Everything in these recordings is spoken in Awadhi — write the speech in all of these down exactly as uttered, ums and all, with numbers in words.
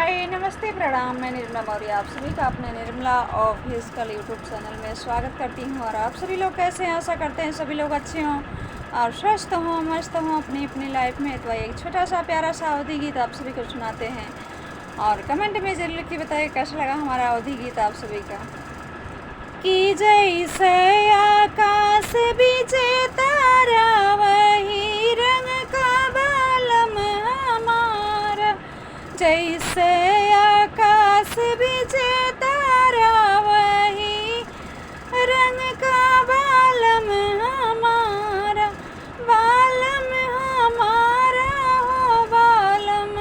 हाय, नमस्ते, प्रणाम, मैं निर्मला मौर्य आप सभी का अपने निर्मला ऑफिशियल YouTube चैनल में स्वागत करती हूँ। और आप सभी लोग कैसे हैं? आशा करते हैं सभी लोग अच्छे हों और स्वस्थ हों, मस्त हों अपनी अपनी लाइफ में। तो आइए, एक छोटा सा प्यारा सा अवधी गीत आप सभी को सुनाते हैं और कमेंट में जरूर लिख के बताइए कैसा लगा हमारा अवधी गीत आप सभी का। कि जैसे आकाश बीचे तारा, वही रंग का बालम हमारा। जैसे आकाश बीचे तारा, वही रंग का बालम हमारा। बालम हमारा हो, बालम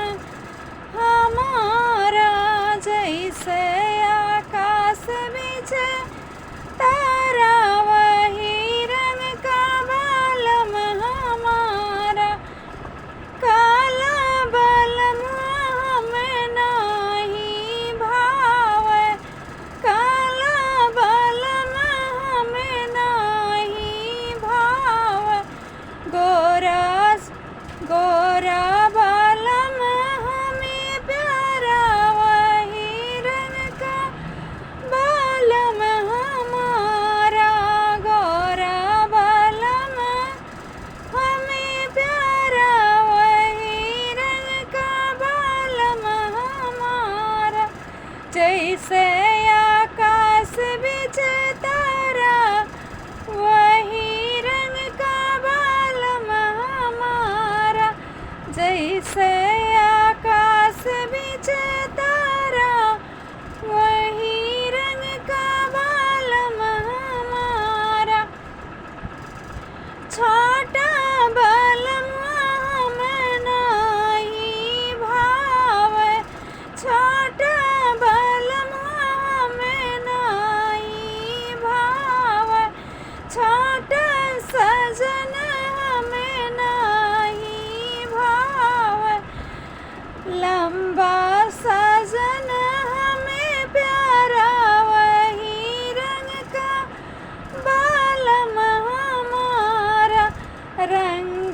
हमारा। जैसे आकाश बीचे तारा, वही रंग का बालम हमारा। काला बालम हमें नाही भावे, काला बालम हमें नाही भावे। गोरा, गोरा बालम हमें प्यारा, वही रंग का बालम हमारा। गोरा बालम हमें प्यारा, वही रंग का बालम हमारा। जैसे आकाश बीचे तारा, वही रंग का बालम हमारा। जैसे आकाश बीचे तारा, वही रंग का बालम हमारा। छोटा बालम हमें नाही भावे, छोटा बालम हमें नाही भावे। छोटा सजन हमें नाही भावे। लंबा सजन हमें प्यारा, वही रंग का बालम हमारा। रंग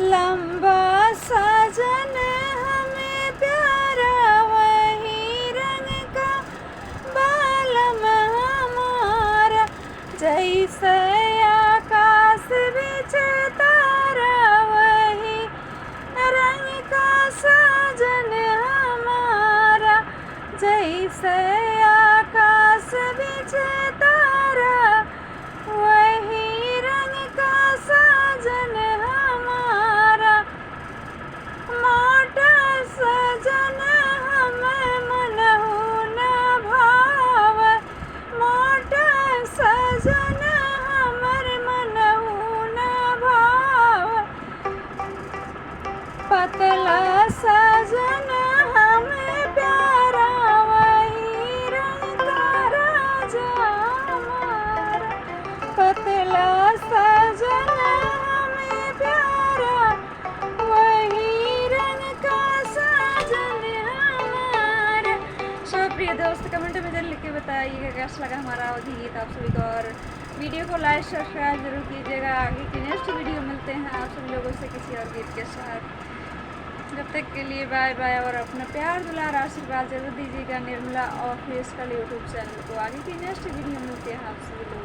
लंबा सजन हमें प्यारा, वही रंग का बालम हमारा। जैसे आकाश बीचे तारा, वही रंग का सजन हमारा। जैसे आकाश बीचे तारा, वही रंग का सजन हमारा। मोटा सजन हमें मनहु न भावे, मोटा सजन हमर मनहु न भावे। पतला सजन हमें प्यारा, वही रंग का राजा हमारा। पतला सजन हमें प्यारा, वही रंग का सजन हमारा। So प्रिय दोस्त, कमेंट में जरूर लिख के बताइएगा कैसा लगा हमारा अवधी गीत आप सभी को, और वीडियो को लाइक सब्सक्राइब जरूर कीजिएगा। आगे की नेक्स्ट वीडियो मिलते हैं आप सभी लोगों से किसी और गीत के साथ। जब तक के लिए बाय बाय, और अपना प्यार दुलार आशीर्वाद जरूर दीजिएगा निर्मला ऑफिशियल YouTube चैनल को। आगे की नेक्स्ट वीडियो मिलते हैं आप सभी लोगों